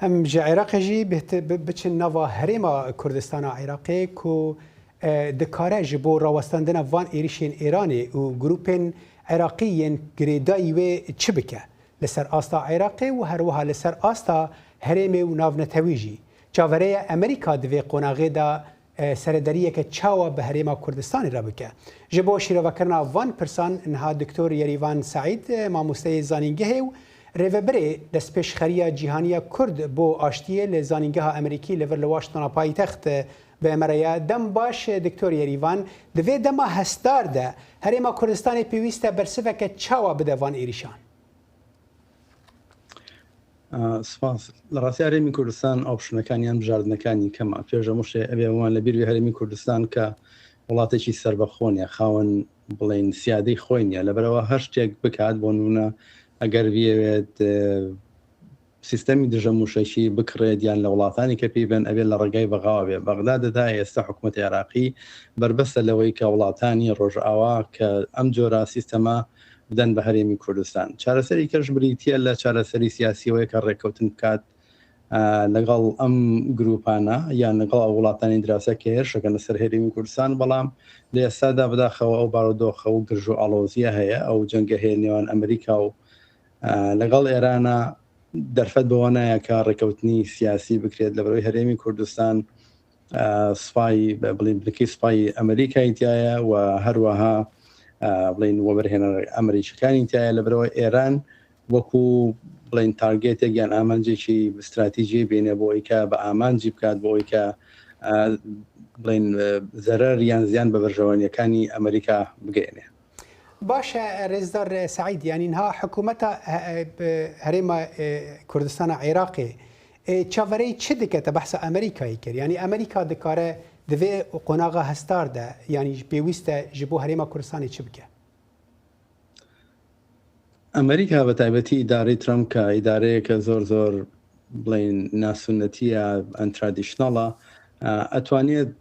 Em ji Iraqê jî bêhtir biçin nava Herêma Kurdistana Iraqê ku dikare ji bo rawestandina van êrişên Îranê û grûpên Iraqî yên girêdayî wê çi bike? Li ser asta Iraqê û herwiha li ser asta herêmê û navnetewî jî. Çaverêye Amerîka di vê qonaxê de serederiyeke çawa bi Herêma Kurdistanê re bike? Ji bo şîrovekirina van pirsan niha Doktor Yerîvan Seîd mamosteyê zanîngehê û rêvebirê destpêşxeriya cîhaniya Kurd bo aştiyê li Zanîngeha Amerîkî li vir li Washingtona payîtext bi me re ye. Dem baş Doktor Yerîvan, di vê dema hestdar de Herêma Kurdistanê pêwîst e bersiveke çawa bide van êrîşan? سپاس. لە ڕاستی هەرێمی کوردستان option ەکان یان بژاردنەکانی کەمە. پێش هەموو شتێ ئەبێ ئەومان لە بیر بێ هەرێمی کوردستان کە وڵاتێکی سەربەخۆ نیە، خاوەن بڵێین سیادەی خۆی نیە، لەبەرئەوە هەر شتێک بکات بۆ نمونە ئەگەر بیەوێت سیستەمی دژە موشەکی بکڕێت یان لە وڵاتانی کە پێی بن ئەبێت لە ڕێگای بەغاوە بێ. بەغدا دەدا ئێستا حکوومەتی عێراقی بەربەستە لەوەی کە وڵاتانی ڕۆژئاوا کە ئەم جۆرە سیستەمە بدەن بە هەرێمی کوردستان. چارەسەری کەش بریتییە لە چارەسەری سیاسیەوەی کە ڕێککەوتن بکات لەگەڵ ئەم گروپانە یان لەگەڵ ئەو وڵاتانی دراوسێ کە هێرشەکەن لەسەر هەرێمی کوردستان، بەڵام لە ئێستادا بەداخەوە ئەو بارودۆخە و گرژ و ئاڵۆزیە هەیە، ئەو جەنگە هەیە نێوان ئەمریکا و لەگەڵ ئێرانە، دەرفەت بەوە نایە کە ڕێککەوتنی سیاسی بکرێت لەبەرەوەی هەرێمی کوردستان سوپای بڵین بنکەی سوپای ئەمریکای تایە و هەروەها بڵین وەبەرهێنەر ئەمریکەکانی تایە لەبەرەوە ئێران وەکو بڵین target ێک یان ئامانجێکی استراتیژی بینێ بۆ ئەوی کە بە ئامانجی بکات بۆ ئەوی کە بڵین زەرەر یان زیان بە بەرژەوەندیەکانی ئەمریکا بگەێنێ. باشە رێزدار سەعید یانی نها حکوومەتە هەرێمە کوردستانە عێراقێ چاوەرەی چ دکەتە بەحسە ئەمریکایی کرد یانی ئەمریکا دکارە divê قۆناغا هەستار دە یانی پێویستە ji بۆ هەرێما کوردستانی چ بکە؟ ئەمریکا بە تایبەتی ئیدارەی ترەمپ کە ئیدارەیەکە زۆر زۆر بڵین ناسونەتیە untraditional ە ئەتوانێت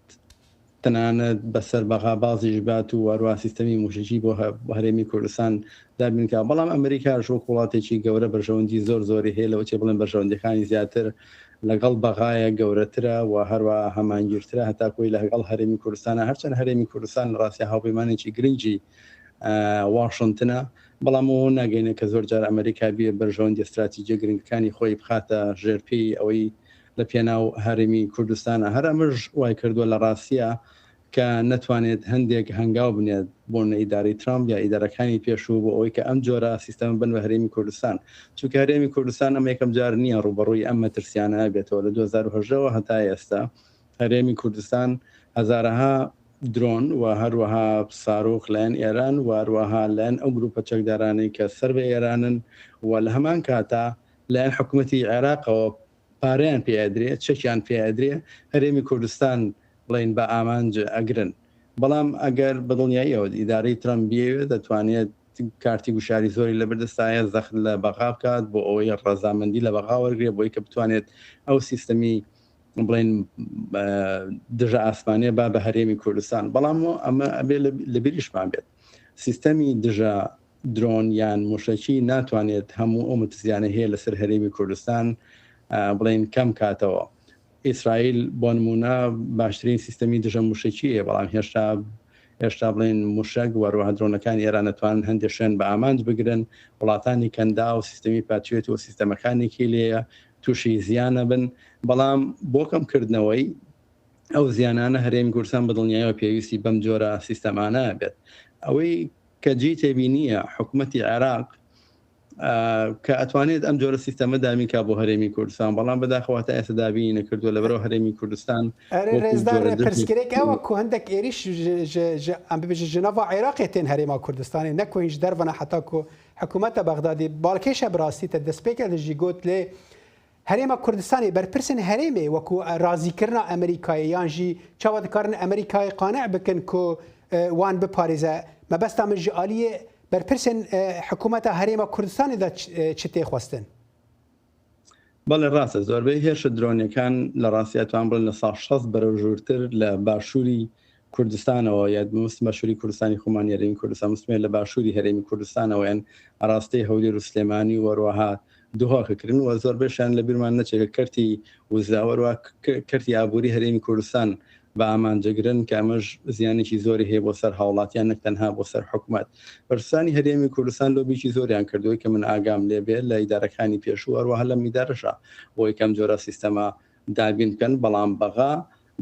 تەنانەت بەسەر بەغا بازیش بات و هەروەها سیستەمی موشەکی بۆ هەرێمی کوردستان دابین کا، بەڵام ئەمریکاش وەک وڵاتێکی گەورە بەرژەوەندی زۆر زۆری هەیە، لەوەچێ بڵێن بەرژەوەندیەکانی زیاتر لەگەڵ بەغایە گەورەترە و هەروەها هەمانگیرترە هەتاکوی لەگەڵ هەرێمی کوردستانە، هەرچەند هەرێمی کوردستان لە ڕاستیا هاوپەیمانێکی گرنگی واشنتنە، بەڵام ئەوە ناگەینێ کە زۆر جار ئەمریکا بیە بەرژەوەندیە ستراتیجیە گرنگەکانی خۆی بخاتە ژێر پێی ئەوەی لە پێناو هەرێمی کوردستانە، هەر ئەمەش وای کردووە لە ڕاستیا کە نەتوانێت هەندێک هەنگاو بنێت بۆ نە ئیدارەی ترامپ یا ئیدارەکانی پێشوو بۆ ئەوەی کە ئەم جۆرە سیستەمە بن بە هەرێمی کوردستان، چونکە هەرێمی کوردستان ئەمە یەکەم جار نییە ڕووبەڕووی ئەم مەترسیانە بێتەوە، لە 2018 وە هەتا ئێستا هەرێمی کوردستان هەزارەها درۆن و هەروەها ساروخ لایەن ئێران و هەروەها لایەن ئەو گروپە چەکدارانەی کە سەر بە ئێرانن و لە هەمان کاتا لایەن حکومەتی عێراقەوە پارەیان پێ ئەدرێ، چەکیان پێ ئەدرێ، هەرێمی کوردستان بڵێین بە ئامانج ئەگرن. بەڵام ئەگەر بە دڵنیاییەوە ئیدارەی ترەمپ بیەوێت دەتوانێت کارتی گوشاری زۆری لەبەردەستایە زەخت لە بەغا بکات بۆ ئەوەی ڕەزامەندی لە بەغا وەرگێ بۆی کە بتوانێت ئەو سیستەمی بڵێن دژە ئاسمانیە با بە هەرێمی کوردستان. بەڵام ئەمە ئەبێ لەبیریشمان بێت سیستەمی دژە درۆن یان موشەکی ناتوانێت هەموو ئەو مەترسیانە هەیە لەسەر هەرێمی کوردستان بڵێن کەم کاتەوە. ئیسرائیل بۆ نمونە باشترین سیستەمی دژە موشەکی هەیە، بەڵام هێشتا هێشتا بڵێن موشەک و هەروەها درۆنەکانی ئێران دەتوانن هەندێک شوێن بە ئامانج بگرن. وڵاتانی کەنداو سیستەمی پاتریۆت و سیستەمەکانێکی لێیە تووشی زیانە بن، بەڵام بۆ کەمکردنەوەی ئەو زیانانە هەرێمی کوردستان بە دڵنیایەوە پێویستی بەم جۆرە سیستەمانە بێت. ئەوەی کە جێی تێبینییە حکومەتی عێراق کە ئەتوانێت ئەم جۆرە سیستەمە دابین کا بۆ هەرێمی کوردستان، بەڵام بەداخەوە تا ئێستا دابینی نەکردووە، لەبەرئەوە هەرێمی کوردستان ئەرێ وەکو ڕێزدار جۆرە دژێک پرسگرێک ئەوە کو هەندێک ئێریش ئەم ببێژە ji nava Iraqê tên herêma Kurdistanê ne ku hîn ji derve ne heta ku hikûmeta Bexdadê balkêşe bi rastî te destpêke li jî got lê Herêma Kurdistanê berpirsên herêmê wekû razîkirina Amerîkayê yan jî çawa dikarin Amerîkayê qaneh bikin ku wan biparêze? Mebesta min ji aliyê berpirsên hikûmeta Herêma Kurdistanê de çi tê xwestin? بەڵێ ڕاستە، زۆربەی هێرشە درۆنیەکان لە ڕاستیا توان بڵێن لە ساڵ 60 بەرەو ژوورتر لە باشووری کوردستانەوە یا مستمە باشووری کوردستانی خۆمان هەرێمی کوردستان مستمە لە باشووری هەرێمی کوردستانەوە یان ئاراستەی هەولێر و سلێمانی و هەروەها. دهۆکەکرن و زۆربەشیان لە بیرمان نەچێت کە کەرتی وزە وەروا کەرتی ئابووری هەرێمی کوردستان بە ئامانجەگرن کە ئەمەش زیانێکی زۆری هەیە بۆ سەر هاوڵاتیان نەک تەنها بۆ سەر حکومەت. بەرپرسانی هەرێمی کوردستان لۆبیکی زۆریان کردووە کە من ئاگام لێ بێت لە ئیدارەکانی پێشوو هەروەها لەم ئیدارەشا بۆی کە ئەم جۆرە سیستەمە دابین بکەن، بەڵام بەغا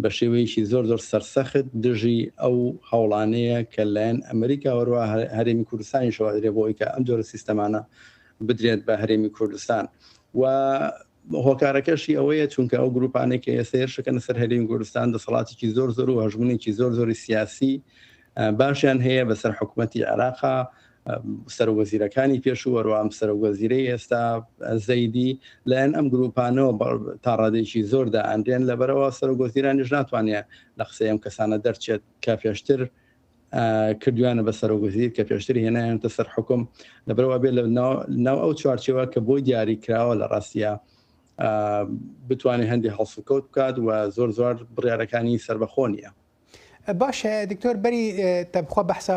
بە شێوەیەکی زۆر زۆر سەرسەخت دژی ئەو هەوڵانەیە کە لایەن ئەمریکا وەروە هەرێمی کوردستانیشەوە ئەدرێ بۆ ئەوی کە ئەم جۆرە سیستەمانە بدرێت بە هەرێمی کوردستان و هۆکارەکەشی ئەوەیە چونکە ئەو گروپانەی کە ئێستا هێرشەکەنە سەر هەرێمی کوردستان دەسەڵاتێکی زۆر زۆر و هەژمونێکی زۆر زۆری سیاسی باشیان هەیە بەسەر حکوومەتی عێراقا سەرۆک وەزیرەکانی پێشوو وەروە ئەم سەرۆک وەزیرەی ئێستا زەیدی لایەن ئەم گروپانەوە تا ڕادەیەکی زۆر دائەنرێن لەبەرەوە سەرۆک وەزیرانیش ناتوانێت لە قسەی ئەم کەسانە دەرچێت کە پێشتر کردویانە بە سەرۆک وەزیر کە پێشتر هێنایانتە سەر حکوم لەبەرەوە بێت لە ناو ئەو چوارچێوە کە بۆی دیاری کراوە لە ڕاستیە بتوانێت هەندێک هەڵسوکەوت بکات و زۆر زۆر بڕیارەکانی سربەخۆ نییە. باشە دکتۆر بەری te bi xwe behsa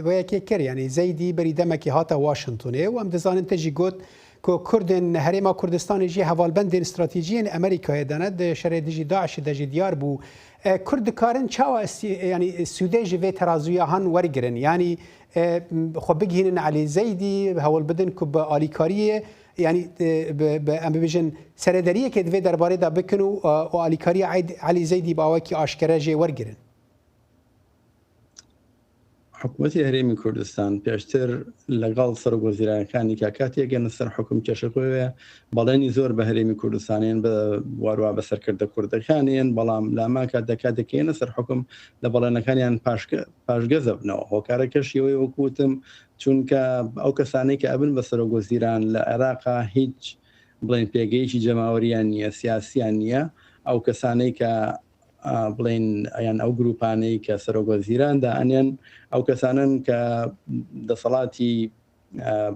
wê yekê kir yanî Zeydî berî demekê hate Washingtonê û em dizanin te jî got ku Kurdên Herêma Kurdistanê jî hevalbendên stratejiyên Amerîkayê de ne di şerê dijî DAIŞ'ê de jî diyar bû. Kurd dikarin çawa yanî sûdê ji vê terazûya han wergirin yanî xwe bigihînin Elî Zeydî hewl bidin ku bi alîkariyê Yanî em bibêjin serederiyekê di vê derbarê de bikin û alîkariya Elî Zeydî bi awayekî aşkere jê wergirin. حکوومەتی هەرێمی کوردستان پێشتر لەگەڵ سەرۆک وەزیرانەکانی کە کاتێک گەنە سەر حکوم کێشەکەوەیە بەڵێنی زۆر بە هەرێمی کوردستانیان بە واروا بە سەرکردە کوردەکانیان بەڵام لامان کات دەکات دەکەینە سەر حکوم لە بەڵێنەکانیان پاشگەزەبنەوە هۆکارەکەشیەوەی وەکوتم چونکە ئەو کەسانەی کە ئەبن بە سەرۆک وەزیران لە عێراقا هیچ بڵێن پێگەیەکی جەماوەریان نییە سیاسیان نییە ئەو کەسانەی کە بڵێن یان ئەو گروپانەی کە سەرۆک وەزیران دائەنێن ئەو کەسانن کە دەسەڵاتی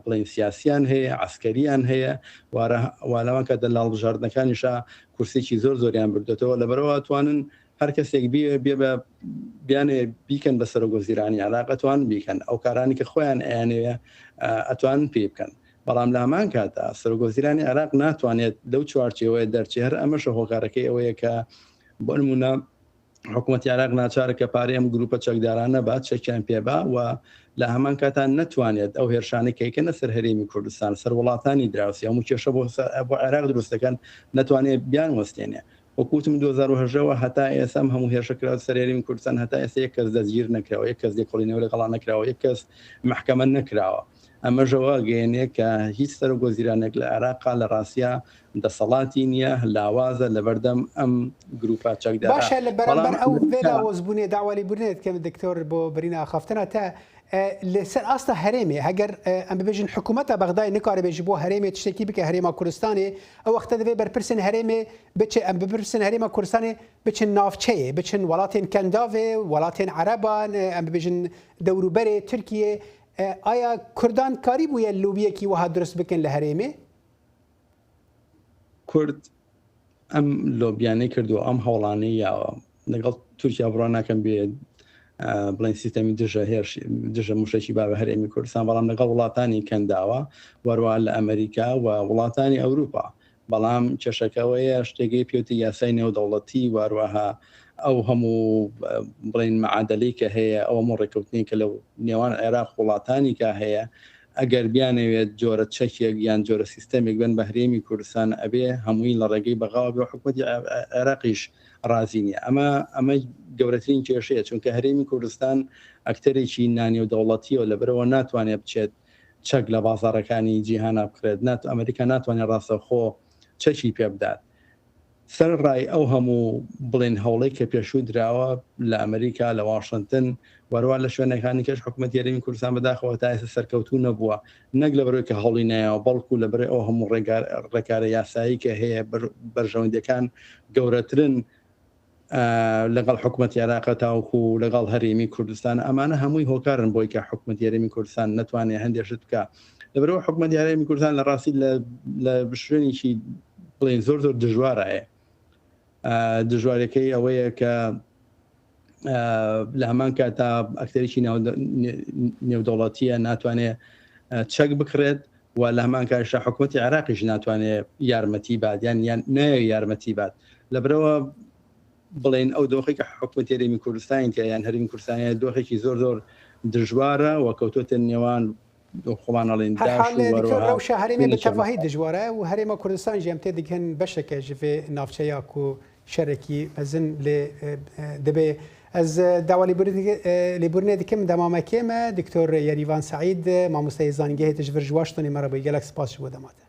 بڵێن سیاسیان هەیە عسکەریان هەیە وارە کە دە هەڵبژاردنەکانیشا کورسێکی زۆر زۆریان بردێتەوە لەبەرەوە توانن هەر کەسێک بێ بێ بە بیانێ بیکەن بە سەرۆک وەزیرانی عێراق ئەتوان بیکەن ئەو کارانی کە خۆیان ئەیانەوێ ئەتوان پێ بکەن بەڵام لە هەمان کاتا سەرۆک وەزیرانی عێراق ناتوانێت لەو چوارچێوەیە دەرچێ هەر ئەمەشە هۆکارەکەی ئەوەیە کە بۆ نمونە حکوومەتی عێراق ناچارە کە پارەی ئەم گروپە چەکدارانە با چەکیان پێبا و لە هەمان کاتان نەتوانێت ئەو هێرشانەی کەیکەنە سەر هەرێمی کوردستان سەر وڵاتانی دراوسی هەموو کێشە بۆ بۆ عێراق دروست دەکەن نەتوانێت بیان وەستێنێ وەک وتم 2018 وە هەتا ئێستا ئەم هەموو هێرشە کراوە سەر هەرێمی کوردستان هەتا ئێستا یەک کەس دەستگیر نەکراوە یەک کەس لێکۆڵینەوە لەگەڵا نەکراوە یەک کەس مەحکەمە نەکراوە ئەمەش ئەوە ئەگەیەنێ کە هیچ سەرۆک وەزیرانێک لە عێراقا لە ڕاستیا دەسەڵاتی نییە لاوازە لەبەردەم ئەم گروپە چەکدارە باشە لە بەڵام بەرامبەر ئەو vê ئەمریکا لاوەزبوونێ داوا لێبوردنێ دکەم دکتۆر بۆ برینە ئاخافتنا te Li ser asta herêmê heger em bibêjin hikûmeta Bexdayê nikaribe ji bo herêmê tiştekî bike Herêma Kurdistanê ew wexte divê berpirsên herêmê biçe em bipirsên Herêma Kurdistanê biçin navçeyê biçin welatên Kendavê welatên Ereban em bibêjin dewrûberê Tirkiyê aya Kurdan karîbûye lobiyekî wiha dirust bikin li herêmê? Kurd ئەم لۆبیانەی کردووە ئەم هەوڵانەی یاوە لەگەڵ تورکیا بڕوا ناکەم بێ بڵێن سیستەمی دژە هێرش دژە موشەکی با بە هەرێمی کوردستان بەڵام لەگەڵ وڵاتانی کەنداوە وەروە لە ئەمریکا و وڵاتانی ئەوروپا بەڵام کێشەکەەوەیە شتێکی پێوتی یاسای نێودەوڵەتی واروەها ئەو هەموو بڵین معادلی کە هەیە ئەو هەموو ڕێککەوتنی کە لە نێوان عێراق وڵاتانی کە هەیە ئەگەر بیانەوێت جۆرە چەکێک یان جۆرە سیستەمێک بن بە هەرێمی کوردستان ئەبێ هەمووی لە ڕێگەی بەغاوە بێ و حکومەتی عێراقیش ڕازی نییە ئەمە ئەمە گەورەترین کێشەیە چونکە هەرێمی کوردستان ئەکتەرێکی نانێودەوڵەتیەوە لەبەرەوە ناتوانێت بچێت چەک لە بازاڕەکانی جیهانا بکڕێت نات ئەمریکا ناتوانێت ڕاستەوخۆ چەکی پێ بدات سەرەڕای ئەو هەموو بڵێن هەوڵەی کە پێشوو دراوە لە ئەمریکا، لە واشنتن و هەروەها لە شوێنەکانی کەش حکومەتی هەرێمی کوردستان بەداخەوە تا ئێستا سەرکەوتوو نەبووە، نەک لەبەرئەوەی کە هەوڵی نایەوە بەڵکو لەبەرئ ئەو هەموو ڕێکارە یاسایی کە هەیە بەرژەوەندیەکان گەورەترن لەگەڵ حکومەتی عێراق تاوەکو لەگەڵ هەرێمی کوردستان ئەمانە هەمووی هۆکارن بۆی کە حکومەتی هەرێمی کوردستان نەتوانێت هەندێک شت بکە لەبەرئەوە حکومەتی هەرێمی کوردستان لە ڕاستی لە شوێنێکی بڵێن زۆر زۆر دژوارایە دژوارەکەی ئەوەیە کە لە هەمان کاتا ئەکتەرێکی نێودەوڵەتیە ناتوانێت چەک بکڕێت. و لە هەمان کاتیشدا حکوومەتی عێراقیش ناتوانێت یارمەتی بات یان یان نایەوێت یارمەتی بات لەبەرئەوە بڵێن ئەو دۆخی کە حکوومەتی هەرێمی کوردستانی تیا یان هەرێمی کوردستانی دۆخێکی زۆر زۆر دژوارە و کەوتۆتە نێوان خۆمان ئەڵێن هەر حال دکتۆر رەوشە هەرێمێ بە تەواهی دژوارە و هەرێمە کوردستان ژی ئەم تێ دگهن بەشەکە ji vê navçeya ku şerekî mezin lê dibe. Ez dawa lêborînê dikim dema me kêm e. Diktor Yerîvan Seîd mamosteyê zanîngehê te ji vir ji Washingtonê me re bûyî. Gelek spas ji bo dema te.